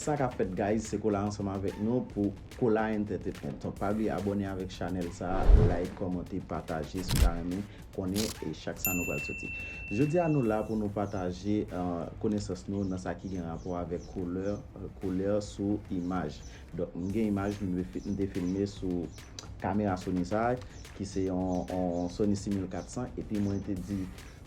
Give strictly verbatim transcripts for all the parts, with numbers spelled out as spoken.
Sa k ap fèt, guys, se Kola ansanm avèk nou pou Kola Entertainment. Donk, pa bliye abòne avèk chanèl sa, like, kòmante, pataje si w ta renmen konnen e chak sa nou pral soti. Jodi a, nou la pou nou pataje, eh, konesans nou nan sa ki gen rapò avèk koulè, eh, koulè sou imaj. Donk, m gen imaj m te fi-, m te filme sou kamera Sony sa, ki se yon, yon Sony six mille quatre cents, epi mwen te di,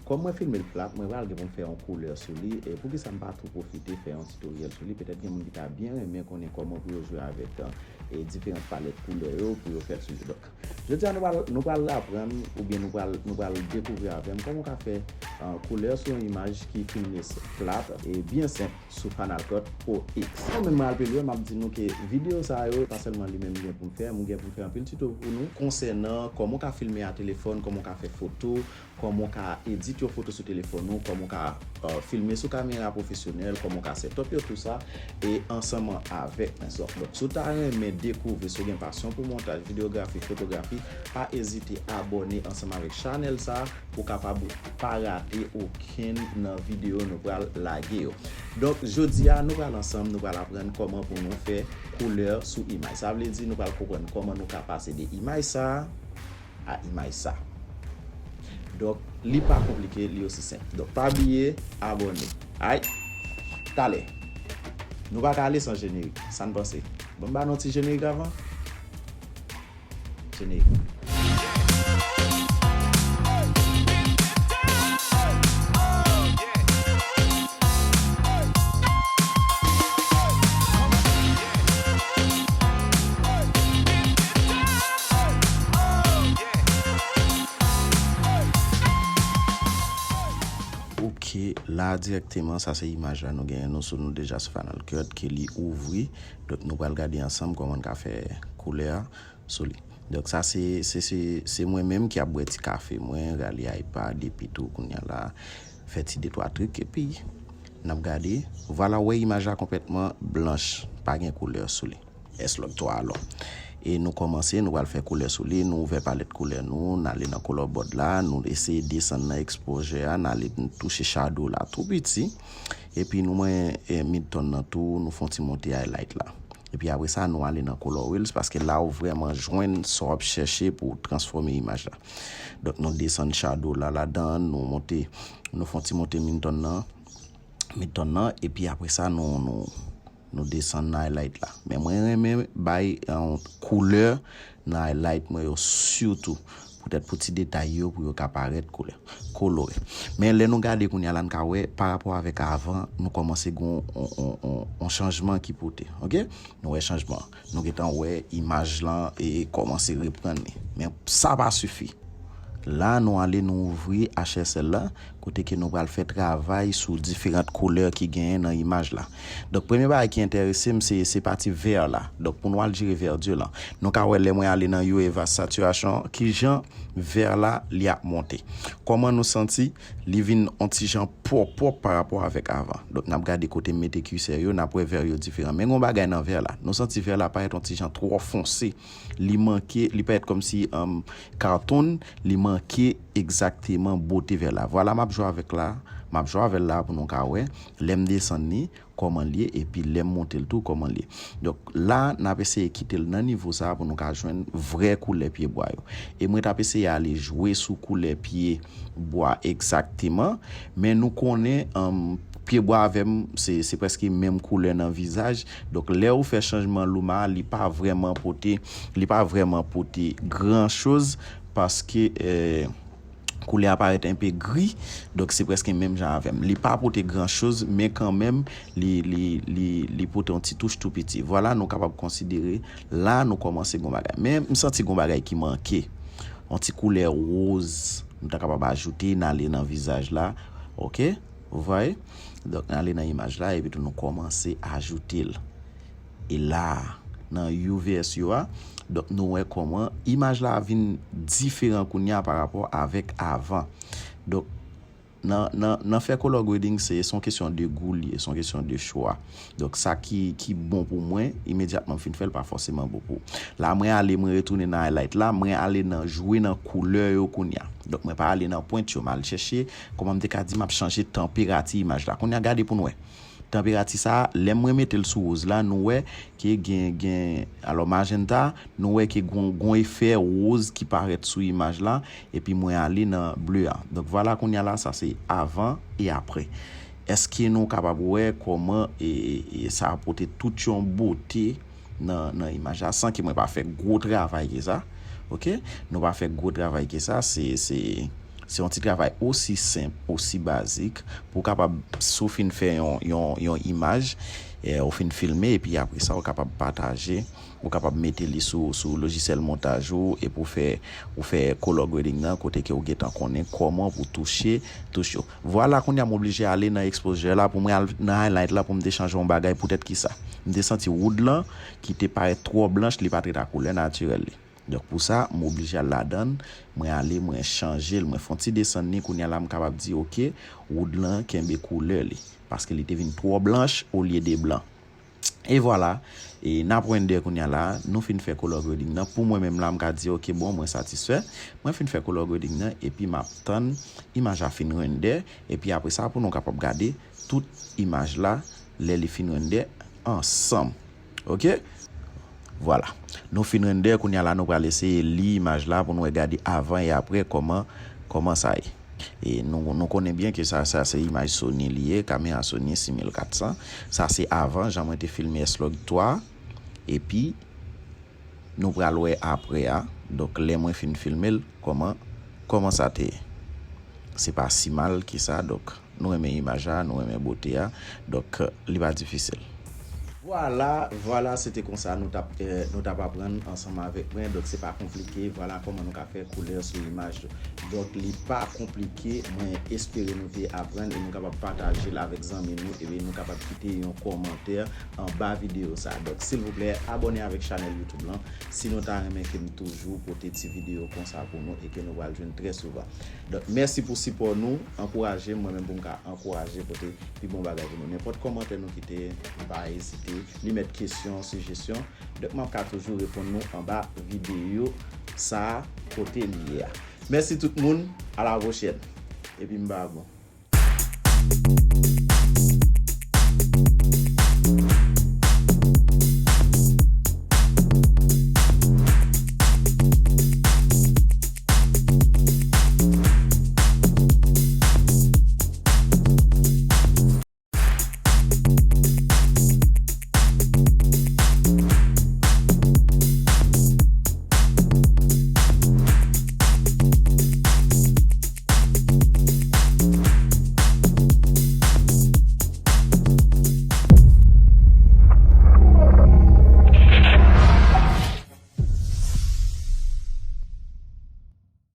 kòm mwen filme l flat, mwen pral gen pou m fè yon koulè sou li, e poukisa m pa tou pwofite fè yon titoryèl sou li, petèt gen moun ki ta byen renmen konnen kòman pou yo jwe avèk, eh, e diferan palèt koulè yo, pou yo fè l sou li. Donk, jodi a nou pral, nou pral aprann, oubyen nou pral, nou pral dekouvri avè m kòman w ka fè, eh, koulè sou yon imaj ki filme flat e byen senp sou Final Cut Pro X. Mwen menm mwen al pi lwen, m ap di nou ke videyo sa yo, pa sèlman li menm m gen pou m fè, m gen pou m fè anpil tito pou nou konsènan kòman w ka filme a telefòn, kòman w ka fè foto, kòman w ka edit yon foto sou telefòn ou, kòman w ka, eh, filme sou kamera pwofesyonèl, kòman w ka set up yo, tou sa, e ansanm avèk mwen. Donk, donk, si w ta renmen dekouvri, si w gen pasyon pou montaj, videyografi, fotografi, pa ezite abòne ansanm avèk chanèl sa pou w kapab pa rate okenn nan videyo nou pral lage yo. Donk, jodi a, nou pral ansanm, nou pral aprann kòman pou nou fè koulè sou imaj. Sa vle di, nou pral konprann kòman nou ka pase de imaj sa a, a imaj sa. Donk, li pa konplike, li osi senp. Donk, pa bliye abòne. Ay, talè. Nou pa ka ale san jenerik. Sa n panse? Bon, m ba nou ti jenerik avan. Jenerik. Ok, la dirèkteman, sa se imaj la nou genyen, nou sou, nou deja sou Final Cut, ke li ouvri. Donk, nou pral gade ansanm kòman n ka fè koulè a sou li. Donk, sa se, se, se, se mwen menm ki ap bwè ti kafe mwen, rale iPad, epi tou, kounye a la, fè ti de twa trik, epi n ap gade. Vwala, w wè imaj la konplètman blanch, pa gen koulè sou li. S log twa alò. E nou kòmanse, nou pral fè koulè sou li, nou ouvè palèt koulè nou, n ale nan color board la, nou eseye desann nan exposure a, n ale touche shadow la tou piti. Epi nou mwen, eh, midtone nan tou, nou fè yon ti monte highlight la. Epi apre sa, nou ale nan color wheels, paske la ou vrèman jwenn sa w ap chèche pou w transfòme imaj la. Donk, nou desann shadow la ladan, nou monte, nou fè yon ti monte midtone nan, midtone nan, epi apre sa, nou, nou, nou desann nan highlight la. Men mwen renmen bay, eh, koulè nan highlight mwen yo sitou. Poutèt pou ti detay yo, pou yo ka parèt koulè, kolore. Men lè nou gade kounye a la, n ka wè, pa rapò avèk avan, nou kòmanse gen yon, yon, yon, yon, yon chanjman ki pote. Ok? Nou wè chanjman. Nou gentan wè imaj lan e kòmanse reprann li. Men sa pa sifi. La, nou ale, nou ouvri H S L la, kote ke nou pral fè travay sou diferan koulè ki genyen nan imaj la. Donk, premye bagay ki enterese m, se, se pati vè la. Donk, pou nou al jere verdure lan, nou ka wè lè mwen ale nan Hue Advanced Saturation, kijan vè la, li ap monte. Kòman nou santi? Li vin on ti jan pwòp pwòp pa rapò avèk avan. Donk, n ap gade kote m mete kisè yo, n ap wè vè yo diferan. Men gon bagay nan vè la. Nou santi vè la parèt on ti jan twò fonse. Li manke, li parèt kòmsi, um, cartoon, li manke egzakteman bote vè la. Vwala, m ap jwe avèk la, m ap jwe avè l la pou nou ka wè. Lè m desann li, kòman l ye, epi lè m monte l tou, kòman l ye. Donk, la, n ap eseye kite l nan nivo sa a pou nou ka jwenn vrè koulè pyebwa yo. E mwen t ap eseye ale jwe sou koulè pyebwa egzakteman, men nou konnen, um, pyebwa avè m, se, se prèske menm koulè nan vizaj. Donk, lè ou fè chanjman luma a, li pa vrèman pote, li pa vrèman pote gran choz, paske, eh, koulè a parèt enpe gri, donk se prèske menm jan avè m. Li pa pote gran choz, men kanmenm, li, li, li, li pote yon ti touch tou piti. Vwala, nou kapab konsidere, la, nou kòmanse gon bagay. Men, m santi gon bagay ki manke. Yon ti koulè woz, nou ta kapab ajoute, n ale nan vizaj la. Ok? Ou vwè? Donk, n ale nan imaj la, epi tou nou kòmanse ajoute l. E la, nan U V S yo a, donk, nou wè kòman imaj la vin diferan kounye a pa rapò avèk avan. Donk, nan, nan, nan fè color grading, se, se yon kesyon de gou li ye, se yon kesyon de chwa. Donk, sa ki, ki bon pou mwen, imedyatman m fin fè l, pa fòseman bon pou ou. La, mwen ale, mwen retounen nan highlight la, mwen ale nan jwe nan koulè yo kounye a. Donk, mwen pa ale nan pwent yo, m al chèche, kòman m te ka di, m ap chanje tanperati imaj la. Kounye a, gade pou n wè. Tanperati sa a, lè mwen mete l sou woz la, nou wè ke gen, gen, alò, majenta, nou wè ke gon, gon efè woz ki parèt sou imaj la, epi mwen ale nan ble a. Donk, vwala kounye a la, sa se avan e apre. Èske nou kapab wè kòman e, e, sa pote tout yon bote nan, nan imaj la, san ke mwen pa fè gwo travay ke sa? Oke? Nou pa fè gwo travay ke sa, se, se, se yon ti travay osi senp, osi bazik, pou w kapab, si w fin fè yon, yon, yon imaj, eh, ou fin filme, epi apre sa, ou kapab pataje, ou kapab mete li sou, sou lojisyèl montaj ou, epi w fè, ou fè color grading nan, kote ke w gentan konnen kòman pou touche touch yo. Vwala, kounye a m oblije ale nan exposure la, pou mwen al nan highlight la, pou m te chanje yon bagay, poutèt ki sa? M te santi wood lan, ki te parèt twò blanch, li pa t ret ak koulè natirèl li. Donk, pou sa, m oblije al ladan l, mwen ale, mwen chanje l, mwen fè yon ti desann li, kounye a la, m kapab di, oke, wood lan kenbe koulè li, paske li te vin twò blanch olye de blan. E vwala, e n ap render kounye a la, nou fin fè color grading nan. Pou mwen menm la, m ka di, oke, bon, mwen satisfè, mwen fin fè color grading nan, epi m ap tann imaj la fin render, epi apre sa, pou nou kapab gade tout imaj la, lè li fin render ansanm. Oke? Vwala. Nou fin render, kounye a la, nou pral eseye li imaj la pou nou gade avan e apre kòman, kòman sa ye. E nou, nou konnen byen ke sa, sa se imaj Sony li ye, kamera Sony sis mil kat san. Sa se avan, jan mwen te filme S-Log twa. Epi, nou pral wè apre a. Donk, lè mwen fin filme l, kòman, kòman sa te ye. Se pa si mal ke sa, donk, nou renmen imaj la, nou renmen bote a. Donk, li pa difisil. Vwala, vwala, se te konsa nou t ap, eh, nou t ap aprann ansanm avèk mwen. Donk, se pa konplike. Vwala kòman nou ka fè koulè sou imaj yo. Donk, li pa konplike. Mwen espere nou te aprann e nou kapab pataje l avèk zanmi nou. Epi nou kapab kite yon kòmantè anba videyo sa. Donk, silvouplè, abòne avèk chanèl YouTube lan. Si nou ta renmen ke m toujou pote ti videyo konsa pou nou e ke nou pral jwenn trè souvan. Donk, mèsi pou sipò nou. Ankouraje m, mwen menm pou m ka ankouraje pote pi bon bagay pou nou. Nenpòt kòmantè nou kite, pa ezite. Li mèt kesyon, sijesyon. Donk, m ap ka toujou reponn nou anba videyo sa a kote li ye a. Mèsi tout moun, a la pwochèn. Epi m ba bon.